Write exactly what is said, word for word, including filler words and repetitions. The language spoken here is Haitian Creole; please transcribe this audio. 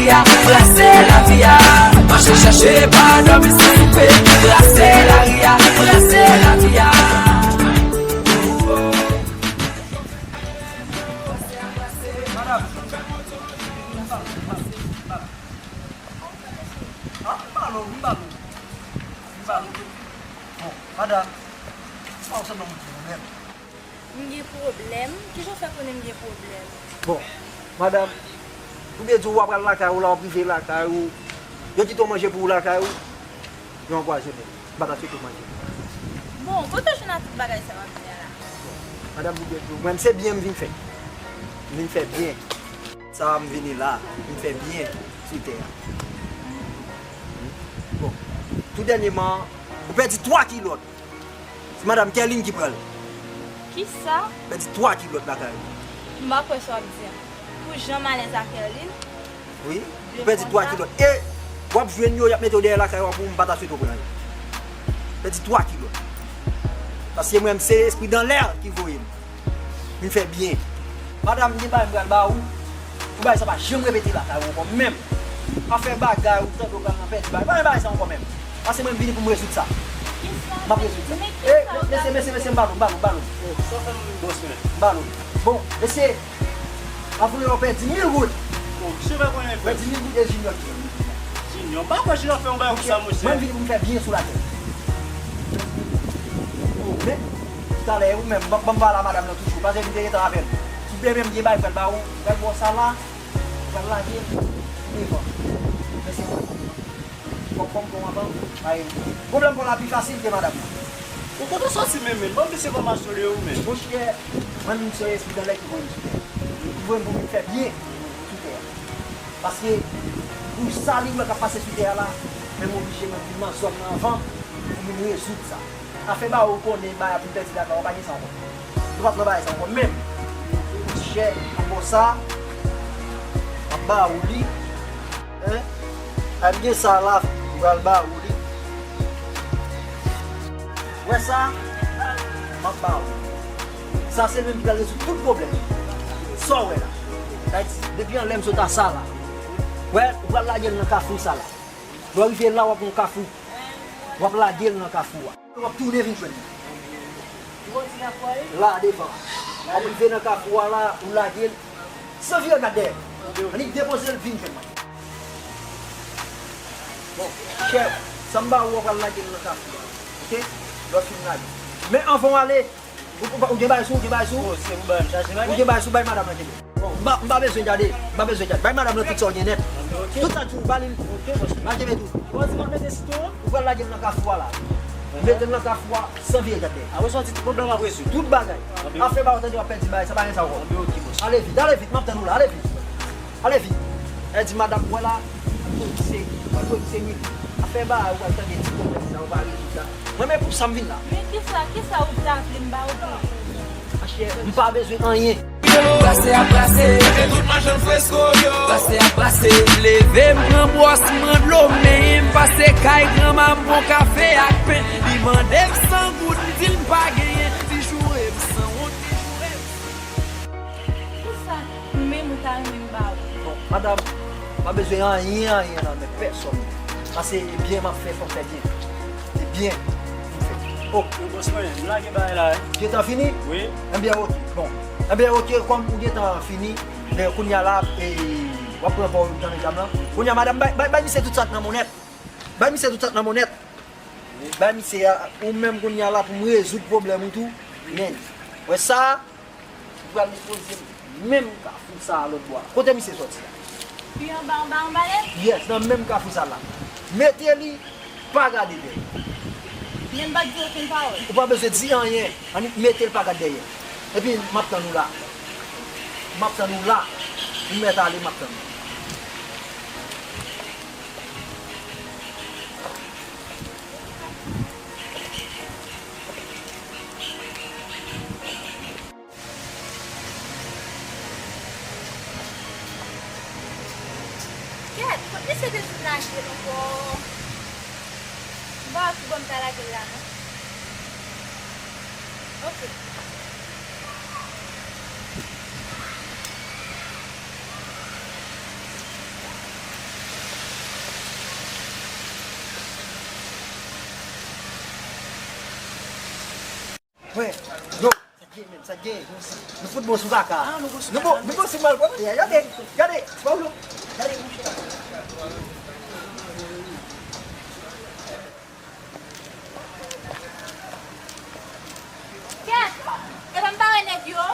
Brase lavi a, mache chèche pa dòmi san soupe. Brase lari a, brase lavi a. Madanm. Ah, m ba l, m ba l. M ba l. Bon, madanm, pa w sanble yon moun ki gen pwoblèm. M gen pwoblèm? Kijan w fè konnen m gen pwoblèm? Bon, madanm, ou byen di w w ap pral lakay ou la, w ap rive lakay ou, yo kite w manje pou ou lakay ou, yo anpwazonnen l. M pa ta swete w manje l. Bon, kote w jwenn ak tout bagay sa w ap di a la? Bon, madanm, ou byen di w, mwen, se byen m vin fè. M vin fè byen. Sa a m vini la, m fè byen sou tè a. Bon, tou dènyèman, ou pèdi twa kilòt. Se madanm Kerline ki pran l. Kisa? Pèdi twa kilòt lakay ou. M pa kwè sa w ap di a. Pou jan m alèz ak Kerline. Wi, ou pèdi twa kilòt. E w ap jwenn yo, y ap mete yo dèyè lakay ou a pou ou, m pa ta swete w pran yo. Pèdi twa kilòt. Paske mwen, m se espri dan lè ki voye m. Vin fè byen. Madanm, gen bagay m pral ba ou. Pou bagay sa pa janm repete lakay ou ankò menm. Afè bagay ou tande w pral nan pèdi bagay. Pa gen bagay sa ankò menm. Pase mwen m vini pou m rezoud sa. M ap rezoud sa. E, mesye, mesye, mesye, m ba nou, m ba nou, m ba nou. M ba nou. Bon, mesye, avan yo pèdi mil goud. Pèdi mil goud e Junior ki. Junior, m pa kwè Junior fè yon bagay konsa, monchè. Mwen m vini pou m fè byen sou latè. Men, talè, ou menm, ban m pale a madanm nan toujou, paske li te gentan avè l. Si w byen menm gen bagay pral ba ou, pral ba w sa la, pral lage l devan. Men se fòk kòm bon avan, ay, pwoblèm pa w la pi fasil ke madanm nan. Ou kote w sòti menm, menm? Ban m mesye kòm asole ou menm. Monchè, mwen menm se yon espri dan lè ki voye m sou tè. Ki voye m pou m fè byen sou tè a. Paske pou sa li wè k ap pase sou tè a la, men m oblije mwen vin nan zòn nan anvan pou m vin rezoud sa. Afè ba ou konnen bagay pou pèdi data, ou pa gen sa ankò. Nou pa t nan bagay sa ankò menm. Ti chè, m ap ba w sa, m ap ba ou li. Hein? A m gen sa la, m pral ba ou li. Wè sa? M ap ba ou. Sa se menm ki pral rezoud tout pwoblèm. Sa w wè la. Sa di, depi anlè m sot a sa la. Wè, ou pral lage l nan kafou sa la. Lè w rive la, w ap yon kafou. W ap lage l nan kafou a. W ap tounen vin jwenn li. La devan. W ap rive nan kafou a la, ou lage l. San vire gad dèyè. Annik depoze l vin jwenn mwen. Bon, chè, sa m ba ou, w ap pral lage l nan kafou a. Oke? Lè w fin lage. Men anvan w ale, ou, ou, ou gen bagay sou, ou gen bagay sou? Oh, se pou bagay m chache bagay? Ou gen bagay sou, bay madanm nan kenbe. Bon, m pa, m pa bezwen gade, m pa bezwen gade. Bay madanm nan tout sa w gen nèt. Tout sa di w, ba li l. Oke, bòs. Al kenbe tou. Ou di m ap mete sitwon? Ou pral lage l nan kafou a la. Mete l nan kafou a san vire gad dèyè. Apre sa w di tout pwoblèm ap rezoud. Tout bagay. Afè ba ou tande w ap pèdi bagay, sa pa gen sa ankò. Ale vit, ale vit, m ap tann ou la, ale vit. Ale vit. E di madanm, wè la, se, se mil. Afè ba ou pral tande ti pwoblèm sa, ou pa rezoud la. Mwen menm pou sa m vin la. Men kisa, kisa ou ta vle m ba ou pou? Machè, m pa bezwen anyen. Brase ap brase, fè tout machann fresko yo. Brase ap brase, leve m pran bwòs, m pran dlo, men m pase kay granma m pran kafe ak pen. Li mande m san goud, m di l m pa genyen. Li joure m san wont, li joure m san. Kisa ou menm ou ta renmen m ba ou? Bon, madanm, m pa bezwen anyen, anyen nan men pèsonn. Pase e byen m ap fè, fò m fè byen. E byen m fè. Oh. Yo, bòs mwen, m lage bagay la, wi. Gentan fini? Wi. Enben, oke. Bon. Enben, oke, kòm ou gentan fini, men kounye a la, e, w ap pran pa w nan medam lan. Kounye a, madanm, bay, bay, bay misye tout sa k nan monnèt. Bay misye tout sa k nan monnèt. Bay misye a, ou menm kounye a la pou m rezoud pwoblèm ou tou. Men, wè sa, ou pral depoze l menm kafou sa a lòt bò a. Kote misye sòti la? Pi anba, anba, anba nèt? Yes, nan menm kafou sa la. Mete li, pa gade dèyè. Men m pa t di okenn pawòl. Ou pa bezwen di anyen. Annik mete l, pa gade dèyè. Epi, m ap tann ou la. M ap tann ou la. Ou mèt ale, m ap tann ou. Kèt, kot misye te fin lage l ankò? M pa wè ki bò m ta lage l la, non. Oke. Sa k gen? Nou fout bon sou kaka. Nou bon, nou bon sou mal pwòp. Gade, gade, Paulo. Gade, mouche. Kèt! Epa m bare nèg yo.